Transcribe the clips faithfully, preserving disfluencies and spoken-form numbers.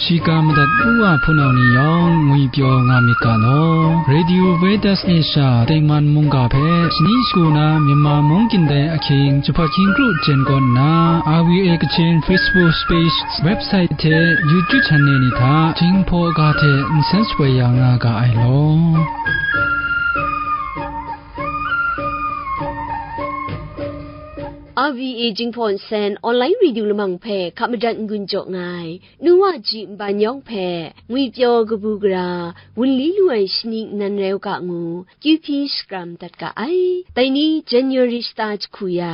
Shiga madat u wa hpunau ni yawng ngwi pyaw nga myit ga law. Radio Veritas Asia Taiman mungga hpe shani shagu na Myanmar mung kyin dai ahkying jahpawt hkying kru jen kawn nna, R V A Kachin Facebook page, website hte YouTube channel ni hta Jinghpaw ga hte nsen shapoi ya nga ga ai law. R V A Jinghpaw Nsen online radio lamang hpe hka madat n-gun jaw nga ai, nu wa ji nban yawng hpe, ngwi pyaw kabu gara, wunli lu ai shani nnan rai u ga ngu, kyu hpyi shakram dat ga ai. Dai ni January shata jahku ya,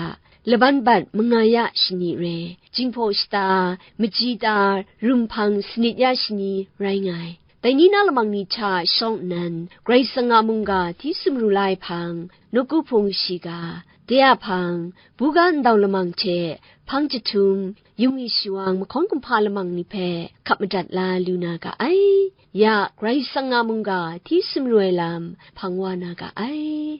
laban bat manga ya shani re, Jinghpaw shata, Maji ta, Rumhpang sanit ya shani rai nga ai. Dai ni na lamang ni hta shawng nnan, Karai Kasang a mungga hti sumru la ai hpang, nawku hpung shiga, de a hpang, buga ndau lamang hte, hpang jahtum, yungwi shawang mahkawn kumhpa lamang ni hpe hkap madat la lu na ga ai. Ya, Karai Kasang a mungga hti sumru ai lam hpang wa na ga ai.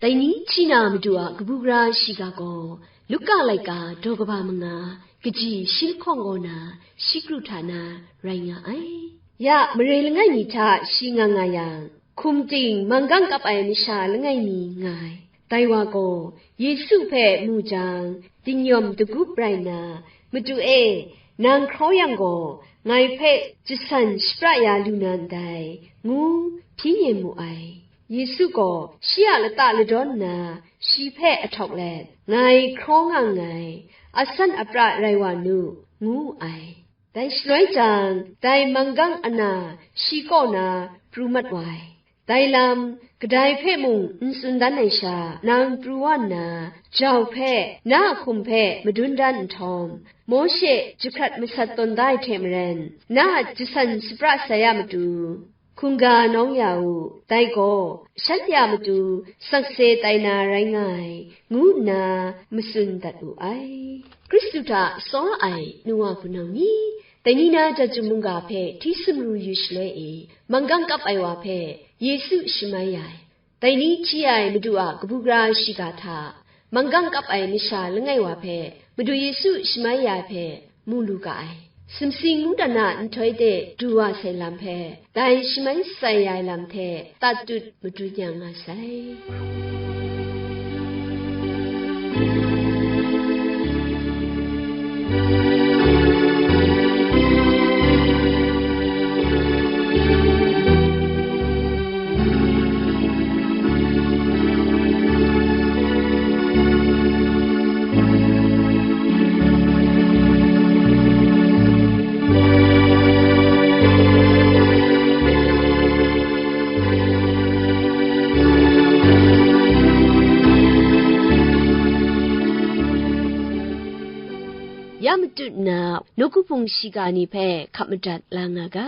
Dai ni hti na Madu a kabu gara shiga gaw, Luka laika daw kaba manga, kaji shi lahkawng kaw na, shi kru hta na rai nga ai. Ya, mare langai mi hta shi nga nga yang, hkum ting manggang kap ai masha langai mi nga ai. Dai wa gaw Yesu hpe mu jang, dinyawm dagup rai nna, "Madu e, nang hkraw yang gaw, ngai hpe jasan shapra ya lu na ndai," ngu hpyi yen mu ai. Yesu gaw shi a lata ladawn nna, shi hpe ahtawk let, "Ngai hkraw nga nngai, asan apra rai wa nu," ngu wu ai. Dai shaloi jang, dai manggang ana shi kaw na pru mat wa ai. Dai lam, kadai hpe mung n tsun dan ai sha, nang pru wa nna, jau hpe, na a hkum hpe madun dan nhtawm, Mawshe jahkrat masat tawn da ai hte maren, na a jasan shapra sai a matu, hkungga nawng ya u, dai gaw shanhte a matu sakse tai na rai nga ai, ngu nna matsun dat wu ai. Hkristu hta tsaw ai nu wa hpunau ni, dai ni na Jahtum mungga hpe hti sumru yu shaloi e, manggang kap ai wa hpe Yesu shamai ya ai. Dai ni hti ai Madu a kabu gara shiga hta, manggang kap ai masha langai wa hpe Madu Yesu shamai ya ai hpe mu lu ga ai. Sumsing mungdan a nhtoi de du wa sai lam hpe, dai shamai shatsai ya ai lam hte tatut madun ya nga sai. Ya matut nna, nawku hpung shiga ni hpe hkap madat la nga ga.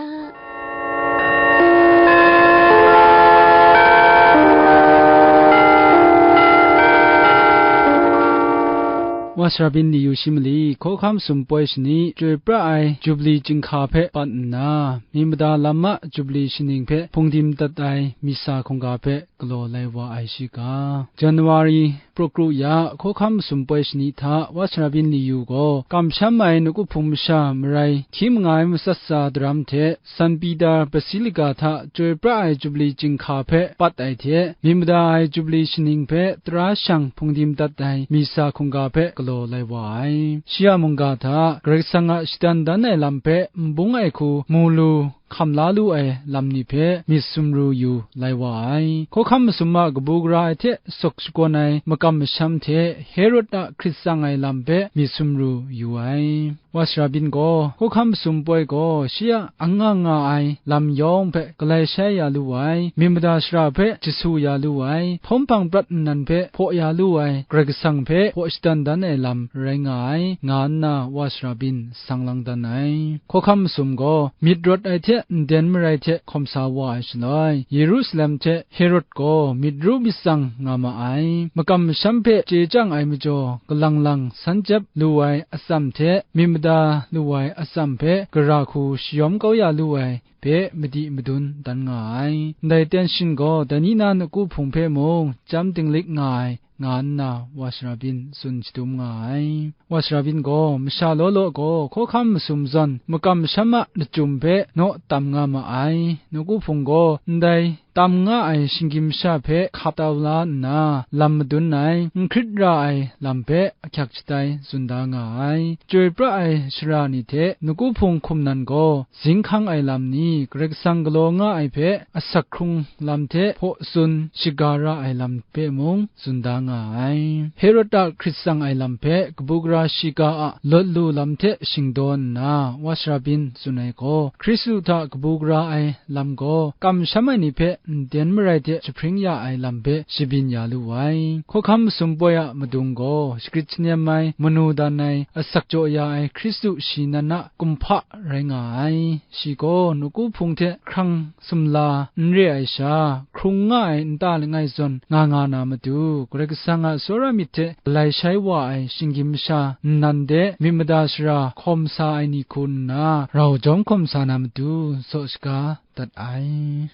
Wa Sara Byin Liyu Shi Mali, Hkawhkam Sum Poi Shani, Chyoi Pra Ai Jubli Chyinghka hpe pat nna, Myit Mada Lam a Jubli Shaning hpe hpungdim dat ai Misa hkungga hpe galaw lai wa ai shi ga. January, Praw kru ya, Hkawhkam Masum Poi Shani hta Wa Sara Byin Liyu gaw, kamsham ai nawku hpung masha marai hkying mangai matsat tsa daram hte, San Pitar Basilica hta Chyoi Pra Ai Jubli Chyinghka hpe pat ai hte, Myit Mada Ai Jubli Shaning hpe tara shang hpungdim dat ai Misa hkungga hpe galaw lai wa ai. Shi a mungga hta Karai Kasang a shadan dan ai lam hpe n bung ai hku mu lu, hkam la lu ai lam ni hpe myit sumru yu lai wa ai. Hkawhkam masum a kabu gara ai hte suk shakawn ai makam masham hte Herod a hkrit tsang ai lam hpe myit sumru yu ai. Wa Sara Byin gaw, Hkawhkam Masum Poi gaw shi a anga nga ai lam yawng hpe galai shai ya lu ai, Myit Mada Shara hpe jasu ya lu ai, hpawm hpang prat nnan hpe hpaw ya lu ai, Karai Kasang hpe hpaw shadan dan ai lam rai nga ai, nga nna Wa Sara Byin sang lang dan ai. Hkawhkam masum gaw myit rawt ai hte nden marai hte hkawm sa wa ai shaloi, Yerusalem hte Herod gaw myit ru myit tsang nga ma ai. Makam masham hpe chye chyang ai majaw, kalang lang san jep lu ai atsam hte myit mada lu ai atsam hpe gara hku shayawm kau ya lu ai hpe madi madun dan nga ai. Ndai ten shin gaw, dai ni na nawku hpung hpe mung chyam dinglik nga ai, nga nna wa shara byin tsun shadum nga ai. Wa shara byin gaw masha law law gaw hkawhkam masum zawn makam masham a lachyum hpe naw tam nga ma ai. Nawku Hpung gaw ndai tam nga ai shinggyim masha hpe hkap tau la nna, lam madun ai, n hkrit ra ai lam hpe ahkyak shatai tsun da nga ai. Chyoi pra ai shara ni hte Nawku Hpung hkum nan gaw, zinghkang ai lam ni, Karai Kasang galaw nga ai hpe asak hkrung lam hte hpaw tsun shaga ra ai lam hpe mung tsun da nga ai. Herod a hkrit tsang ai lam hpe kabu gara shiga a lawt lu lam hte shingdaw nna, wa shara byin tsun ai gaw, Hkristu hta kabu gara ai lam gaw, kamsham ai ni hpe nden marai hte jahpring ya ai lam hpe shabyin ya lu ai. Hkawhkam masum poi a madung gaw, shagrit shanem ai, manu dan ai, asak jaw ya ai Hkristu shi nan a kumhpa rai nga ai. Shi gaw Nawku Hpung hte hkrang sumla n re ai sha, hkrung nga ai nta langai zawn nga nga na matu, Karai Kasang a tsawra myit hte galai shai wa ai shinggyim masha nnan de myit mada shara hkawm sa ai ni hku nna, rau jawm hkawm sa na matu, saw shaga dat ai.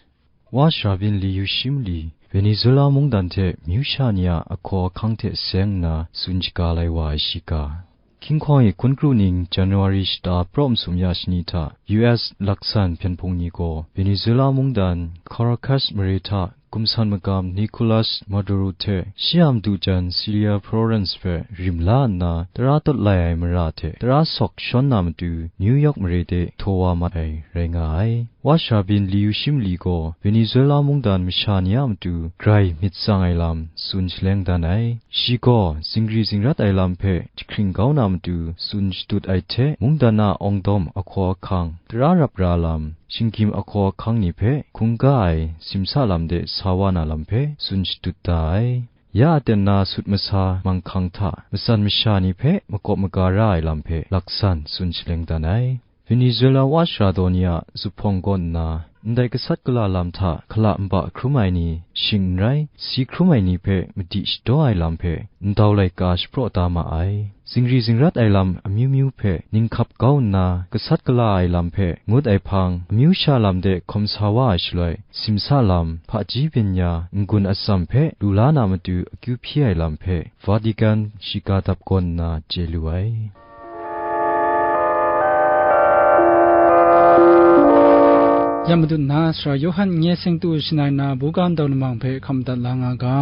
Wa shara byin li yu shi mali, Venezuela mungdan hte myu sha ni a ahkaw ahkang hte seng nna tsun shaga lai wa ai shiga. Hkinghkawng e hkun kru ning January shata praw masum ya shani hta, U S laksan hpyen hpung ni gaw Venezuela mungdan Caracas mare hta kumsan magam Nicolas Maduro hte shi a madu jan Celia Flores hpe rim la nna, tara tawt lai ai mara hte tara sawk shawn na matu New York mare de htaw wa mat ai rai nga ai. Wa shara byin li yu shi mali gaw Venezuela mungdan masha ni a matu grai myit tsang ai lam tsun shaleng dan ai. Shi gaw zingri zingrat ai lam hpe jahkring kau na matu tsun shadut ai hte, mungdan a awng dawm ahkaw ahkang, tara rap ra lam, shinggyim ahkaw ahkang ni hpe hkungga ai simsa lam de sa wa na lam hpe tsun shadut da ai. Ya aten na sut masa manghkang hta matsan masha ni hpe makawp maga ra ai lam hpe laksan tsun shaleng dan ai. Venezuela wa shara daw ni a zuphpawng kaw nna, ndai gasat gala lam hta hkala nba hkrum ai ni shing n rai, si hkrum ai ni hpe madi shadaw ai lam hpe ndau laika shapraw da ma ai. Zingri zingrat ai lam amyu myu hpe ninghkap kau nna, gasat gala ai lam hpe ngut ai hpang, amyu sha lam de hkawm sa wa ai shaloi, simsa lam, hpaji byin ya, n-gun atsam hpe lu la na matu akyu hpyi ai lam hpe Vatican shiga dap gawn nna chye lu ai. Ya Madu nna Sara Yawhan n-, nye seng tu shanai na buga ndau lamang hpe hkam dat la nga ga.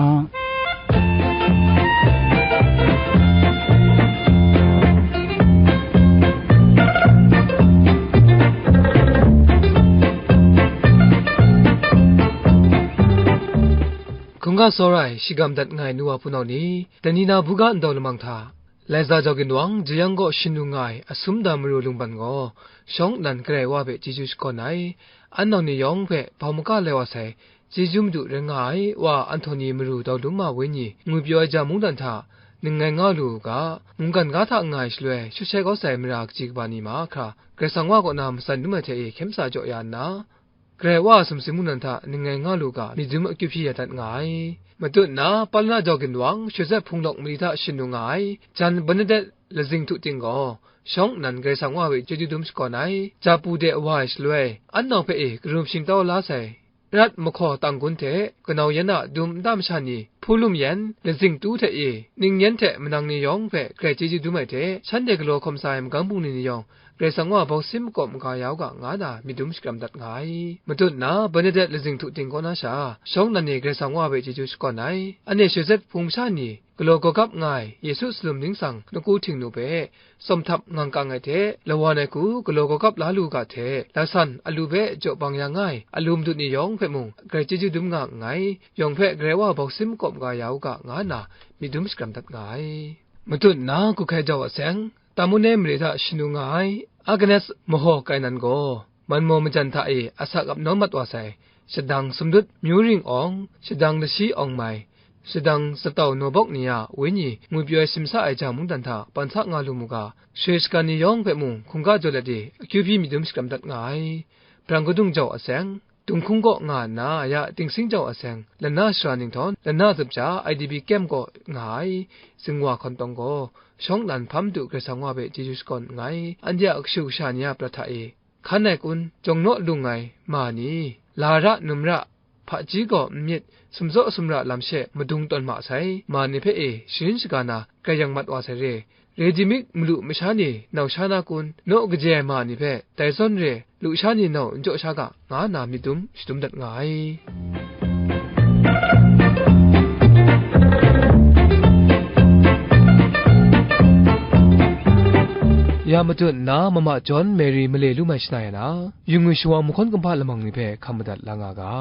Hkungga tsawra ai, shigam dat nga ai nu wa hpunau ni, dai ni na buga ndau lamang hta, Laiza jau ginwang, jayang kaw shin lu nga ai asum da maru lungban gaw, shawng nnan Karai Wa hpe chyeju shakawn ai, an nau ni yawng hpe bau maka lai wa sai, chyeju madu rai nga ai, Wa Anhtawni Maru Daulum a wenyi ngwipyaw ai ja mungdan hta, ning ngai nga lu u ga, mungkan ga hta nga ai shaloi, shut shai kau sai mara kaji kaba ni mahkra, Karai Kasang Wa kaw na matsan dum ai hte e hkyen sa jaw ya nna, Karai Wa a sumsing mungdan hta ning ngai nga lu ga, myit dum akyu hpyi ya dat nga ai. Matut nna, Palana jau ginwang, Shawzet Hpung Lawk mali hta shin lu nga ai, jan Bernadette lazing htu ting gaw, shawng nnan Karai Kasang Wa hpe chyeju dum shakawn ai, ja pu de wa ai shaloi, an nau hpe e karum shingtau la sai, Rat mahkaw tanggun hte kanau yan a dum nta masha ni, hpulum yan, lazing tu hte e, ning yan hte manang ni yawng hpe grai chyeju dum ai hte, shanhte galaw hkawm sa ai magam bungli ni yawng, Karai Kasang Wa bawsim makawp maga ya u ga, nga na myit dum shakram dat nga ai. Matut nna, Bernadette lazing htu ting kaw na sha, shawng nnan e Karai Kasang Wa hpe chyeju shakawn ai. Anhte Shawzet hpung masha ni, galaw gawgap nga ai Yesu salum ningsang nawku htingnu hpe, tsawm htap ngang kang ai hte, lawan ai hku galaw gawgap la lu ga hte, lasan alu hpe jaw bang ya nga ai alu madut ni yawng hpe mung, grai chyeju dum nga nngai, yawng hpe Karai Wa bawsim makawp maga ya u ga, nga nna myit dum shakram dat nga ai. Matut nna, Kuhkai jau a seng, Tamune mare hta shanu nga ai Agnes mahaw kai nan gaw, manmaw majan hta e asak ap nawm mat wa sai, shadang sumdut myu ring awng, shadang lashi awng mai, shadang zatau nawbawk ni a wenyi ngwipyaw ai simsa ai ja mungdan hta ban sa nga lu mu ga, shoi shagan ni yawng hpe mung hkungga jaw let e akyu hpyi myit dum shakram dat nga ai. Brang kadung jau a seng, Dunghkung kaw nga nna, ya Tingsing jau a seng, lana sara ninghtawng, lana zup ja, I D P kem kaw nga ai, Zingwa hkawn tawng gaw, shawng nnan hpa madu Karai Kasang Wa hpe chyeju shakawn nngai. Anhte a kashu kasha ni a prat hta e, hkan ai kun, jawng naw lung ai ma ni, la ra, num ra, hpaji gaw n myit, sumzaw sumra lam she madung tawn ma sai, ma ni hpe e sharin shaga na grai yang mat wa sai re. Redi mik malu masha ni nau sha na kun, naw kaje ai ma ni hpe dai zawn re, lu sha ni nau n jaw sha ga, nga nna myit dum shadum dat nga ai. Ya matut nna, Mama John Mary male lu mai shana ya na, yu ngwi shawa mahkawn kumhpa lamang ni hpe hkam madat la nga ga.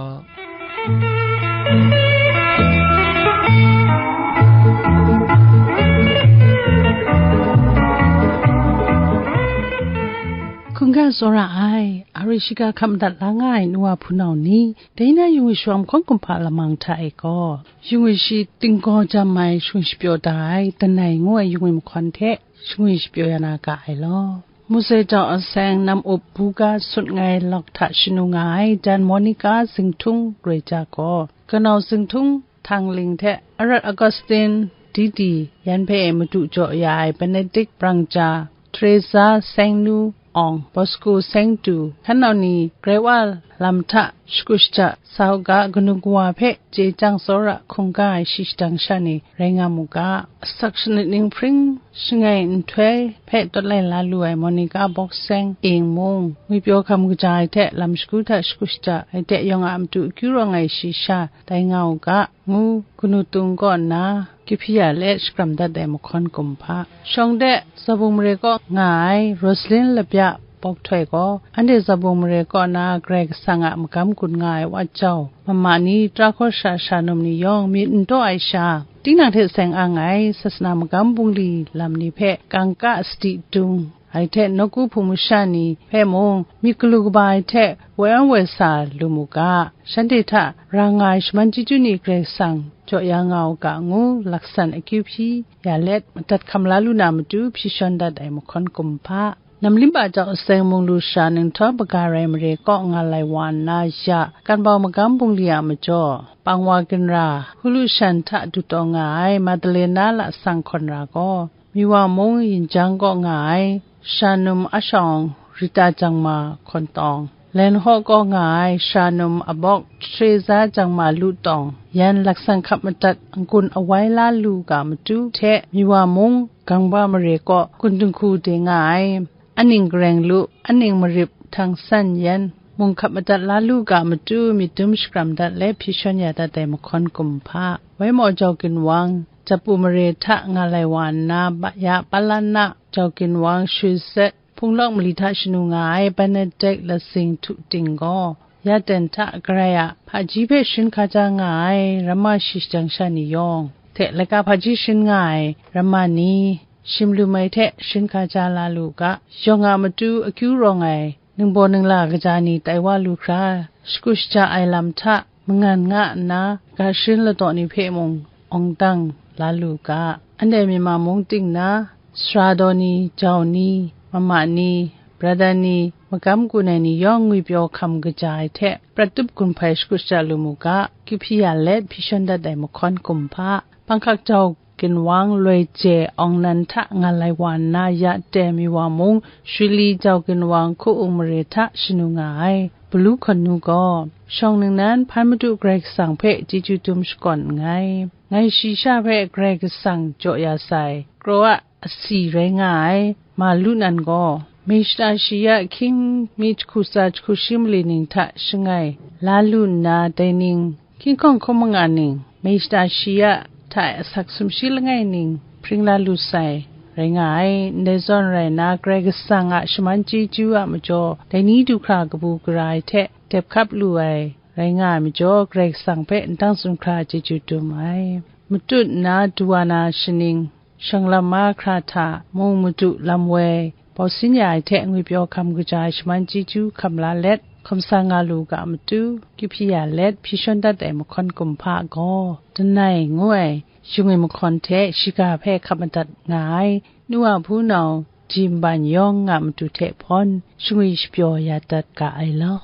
Hkungga tsawra ai, a ri shiga hkam madat la nga ai nu wa hpunau ni, dai na yu ngwi shawa mahkawn kumhpa lamang hta e gaw, yu ngwi shi tinggaw jam ai shung shapyaw da ai, Danai ngu ai yu ngwi mahkawn hte shangwi shapyaw ya na ga ai law. Mose jau aseng nam up buga sut ngai lawk hta shanu nga ai jan Monica Zingthung Roi Ja gaw, kanau Zingthung Htangling hte Arat Augustine Didi yan hpe madu jaw ya ai Benedict Brang Ja, Teresa Sengnu Awng, Bosco Sengtu, hkanau ni grai wa lam hta shakut shaja sa u ga, kanu kawa hpe chye chyang tsawra hkungga ai shi shadang sha ni rai nga mu ga. Asak shanit ning hpring shangai nhtoi hpe tawt lai la lu ai Monica Bok Seng Ing mung, ngwipyaw hkam kaja ai hte lam shagu hta shakut shaja ai hte yawng a matu akyu rawng ai shi sha tai nga u ga, ngu kanu tung kaw nna, kihpyi ya let shakram dat ai mahkawn kumhpa. Shawng de Zabung mare kaw nga ai Rosalyn Labya Bok Htoi gaw, anhte Zabung mare kaw na Karai Kasang a magam gun nga ai wa jau, mama ni, tara hkawsha sha num ni yawng myit n taw ai sha, tinang hte seng ang ai sasana magam bungli lam ni hpe kangka sadi dung ai hte, nawku hpung masha ni hpe mung myit galu kaba ai hte woi an woi sa lu mu ga, shanhte hta ra nga ai shaman chyeju ni Karai Kasang jaw ya nga u ga, ngu laksan akyu hpyi ya let, madat hkam la lu na matu hpyi shawn dat ai mahkawn kumhpa. Namlimba jau aseng mung lu sha ninghtawm baga rai mare kaw nga lai wa nna ya, kanbau magam bungli a majaw, pangwa ginra, hulu shan hta du taw nga ai Madalena Lasang Hkawn Ra gaw, Miwa mung Yinjang kaw nga ai Shanum Ashawng Rita Jangma Hkawn Tawng, Lenhaw kaw nga ai Shanum Abawk Teresa Jangma Lu Tawng, yan laksan hkap madat n-gun awai la lu ga matu hte, Miwa mung Gangba mare kaw kun dinghku de nga ai Aning Gareng Lu, Aning Marip Htang San yan mung hkap madat la lu ga matu myit dum shakram dat let hpyi shawn ya dat ai mahkawn kumhpa. Waimaw Jau Ginwang, Japu mare hta nga lai wa nna, ba ya palan na Jau Ginwang, Shwi Zet, Hpung Lawk mali hta shanu nga ai Benedict Lasing Htu Ting gaw, ya ten hta Karai a hpaji hpe sharin hkaja nga ai ramma shi shadang sha ni yawng hte, laika hpaji sharin nga ai ramma ni, shim lu mai hte sharin hkaja la lu ga, yawng a matu akyu rawng ai ningbaw ningla kaja ni tai wa lu hkra, shakut shaja ai lam hta mangan nga nna, ga sharin ladaw ni hpe mung awng dang la lu ga, anhte Myanmar mung ting na, sara daw ni, jau ni, mama ni, brada ni, magam gun ai ni yawng ngwipyaw hkam kaja ai hte, prat tup gun hpai shakut shaja lu mu ga, kyu hpyi ya let hpyi shawn dat ai mahkawn kumhpa, panghkak jau ginwang loi je awng nan hta nga lai wa nna, ya teng Miwa mung, Shwi Li jau ginwang hku-ung mare hta shanu nga ai Balu Hkawn Nu gaw, shawng ningnan hpan Madu Karai Kasang hpe chyeju dum shakawn nngai. Ngai shi sha hpe Karai Kasang jaw ya sai, kraw a asi rai nga ai, ma lu nan gaw, Mishta shi ya hkying mi jahku tsa jahku shi mali ning hta shangai la lu nna, dai ning, hkying hkawng hkawng manga ning, Mishta shi ya hta e asak sumshi langai ning hpring la lu sai, rai nga ai. Ndai zawn rai nna, Karai Kasang a shaman chyeju a majaw, dai ni du hkra kabu gara ai hte dep hkap lu ai, rai nga ai majaw, Karai Kasang hpe ndang tsun hkra chyeju dum ai. Matut nna, Duwana shaning, shang lam mahkra hta mung Madu lam woi bausin ya ai hte ngwipyaw hkam kaja ai shaman chyeju hkam la let, hkawm sa nga lu ga matu, kyu hpyi ya let, hpyi shawn dat ai mahkawn kumhpa gaw, Danai ngu ai shingwi mahkawn hte shiga hpe hkap madat nga ai, nu a hpunau Jimban yawng nga matu hte hpawn, shingwi shapyaw ya dat ga ai law.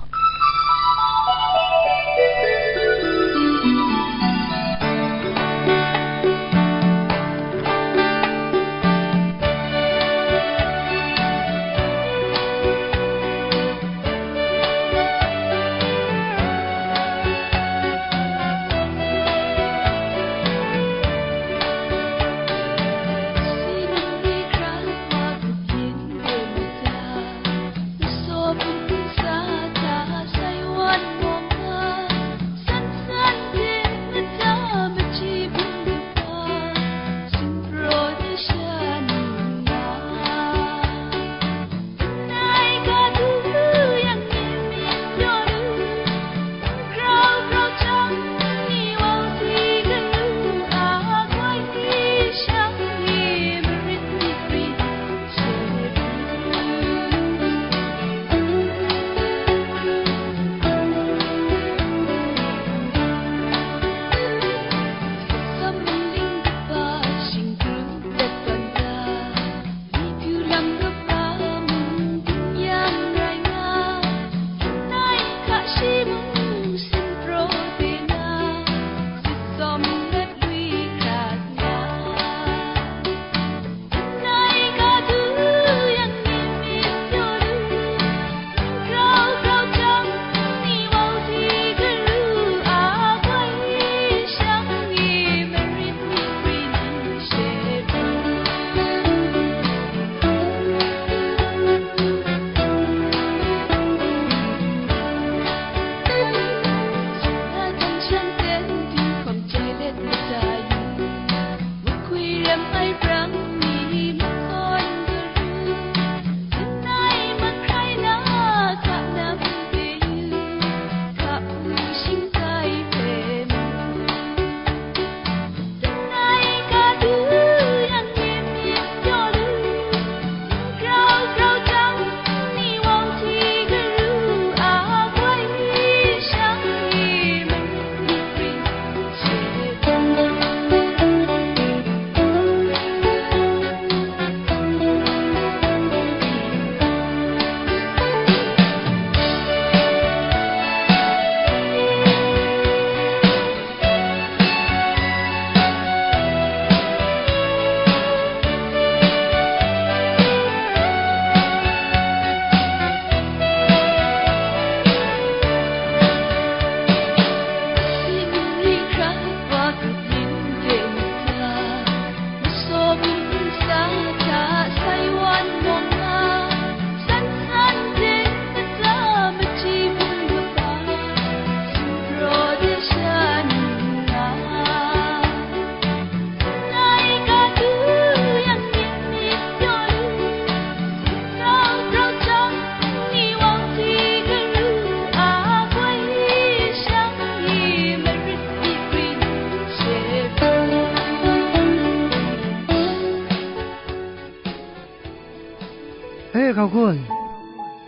Hkau kun.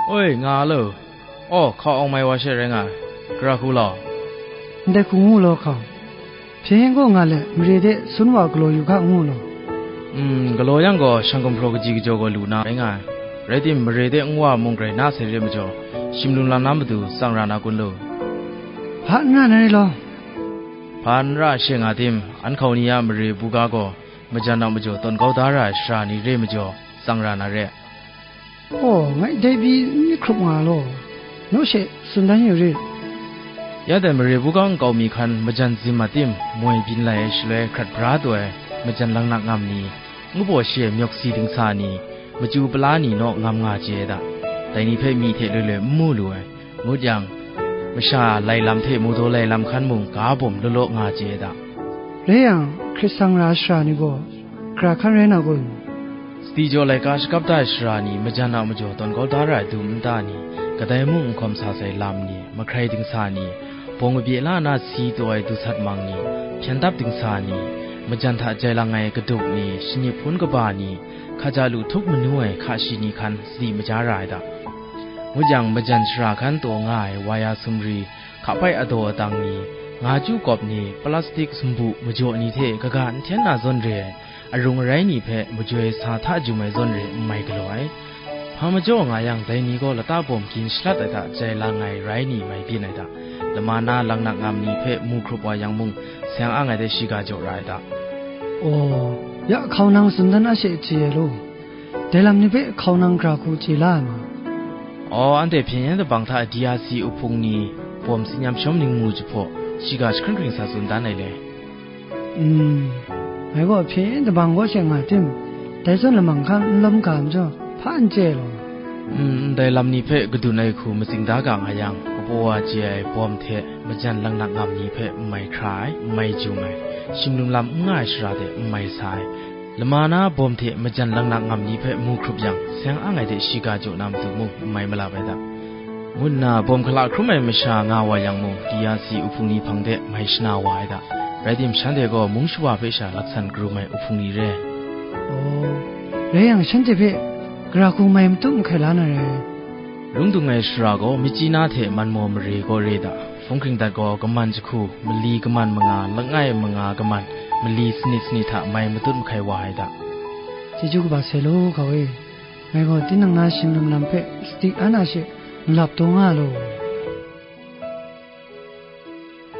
Oi, nga lo. Aw, hkau awng mai wa she rai nga ai. Gara hku law. Ndai hku ngu law hkau. Hpyen gaw nga let, mare de sun wa galaw yu ga ngu law. Mm, galaw yang gaw, shang gumhpraw kaji kajaw gaw lu na rai nga ai. Rai tim, mare de nwa mung grai na sai re majaw, shim lung lam na matu tsang ra na kun lu. Hpa n ra na re law. Hpa n ra she nga tim, an hkau ni a mare buga gaw, majan a majaw tawn kau da ra ai shara ni re majaw, tsang ra na re. Aw, ngai dai pyi n myit hkrup nga law, naw she tsun dan yu rit. Ya dai mare buga nkau mi hkan majan zim a tim moi byin lai ai shaloi hkrat bra taw ai majan langnak ngam ni, ngu baw shi ai myawk si dingsa ni, machyu pala ni naw ngam nga chye ai da. Dai ni hpe myi hte loi loi n mu lu ai. Ngut yang, masha lai lam hte mu daw lai lam hkan mung ga bawm law law nga chye ai da. Rai yang, hkrit sang ra ai shara ni gaw, gara hkan rai na kun? Sadi jaw laika shakap da ai shara ni, majan a majaw tawn kau da ra ai dum nta ni, kadai mung n hkawm sa sai lam ni, mahkrai dingsa ni, bawng kabye la na si taw ai dusat mang ni, hpyen dap dingsa ni, majan hta jai lang ai kaduk ni, shanip hpun kaba ni, hkaja lu htup manu ai hka shi ni hkan sadi maja ra ai da. Ngut yang, majan shara hkan taw nga ai waya sumri, hkapai adaw atang ni, nga chyu kawp ni, plastik sumbu majaw ni hte kaga n hten na zawn re ai, arung arai ni hpe majoi sa hta jum ai zawn re n mai galaw ai. Hpa majaw nga yang, dai ni gaw lata bawm gin shalat ai hta jai lang ai rai ni mai byin ai da. Lama na langnak ngam ni hpe mu hkrup wa yang mung, seng ang ai de shiga jaw ra ai da. Aw, ya hkau nang tsun dan a she chye ai law. Dai lam ni hpe hkau nang gara hku chye la ai ma? Aw, anhte hpyen yen dabang hta D R C uhpung ni bawm tsin yam shawm ning mu jahpaw, shiga jahkring hkring sa tsun dan ai le. Mm, ngai gaw hpyen yen dabang kaw she nga tim, dai zawn lamang hkan n lawm ga majaw, hpa n chye law. Mm, ndai lam ni hpe kadun ai hku matsing da ga nga yang, kabaw wa chye ai bawm hte majan langnak ngam ni hpe n mai hkra ai, n mai jum ai, shim lung lam n nga ai shara de n mai sa ai, lama na bawm hte majan langnak ngam ni hpe mu hkrup yang, seng ang ai de shiga jaw na matu mung n mai malap ai da, ngu nna bawm hkala hkrum ai masha nga wa yang mung, D R C uhpung ni hpang de mai shana wa ai da. Rai tim, shanhte gaw mung shawa hpe sha laksan karum ai uhpung ni re. Aw, rai yang, shanhte hpe gara hku mai matut mahkai la na rai. Lung dung ai shara gaw, Myitkyina hte Manmaw mare gaw re da. Hpung hkring dat gaw, kaman jahku, mali kaman manga, langai manga kaman, mali sanit sanit hta mai matut mahkai wa ai da. Chyeju kaba sai law, hkau e. Ngai gaw tinang na shing lung lam hpe sadi an a she malap taw nga law.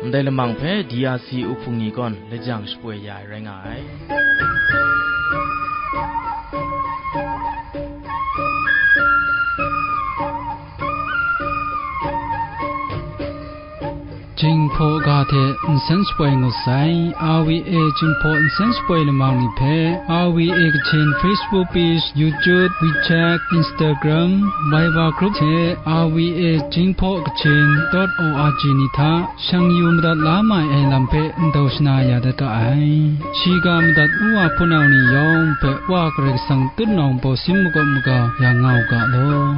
Ndai lamang hpe D R C uhpung ni gaw lajang shapoi ya ai rai nga ai. Jinghpaw ga hte nsen shapoi ngut sai, R V A Jinghpaw nsen shapoi lamang ni hpe, R V A Kachin Facebook page, YouTube, WeChat, Instagram, Viber group hte R V A Jinghpaw Kachin dot O R G ni hta shang yu madat la mai ai lam hpe ndau shana ya dat ga ai. Shiga madat nu wa hpunau ni yawng hpe Wa Karai Kasang tutnawng bawsin makawp maga ya nga u ga law.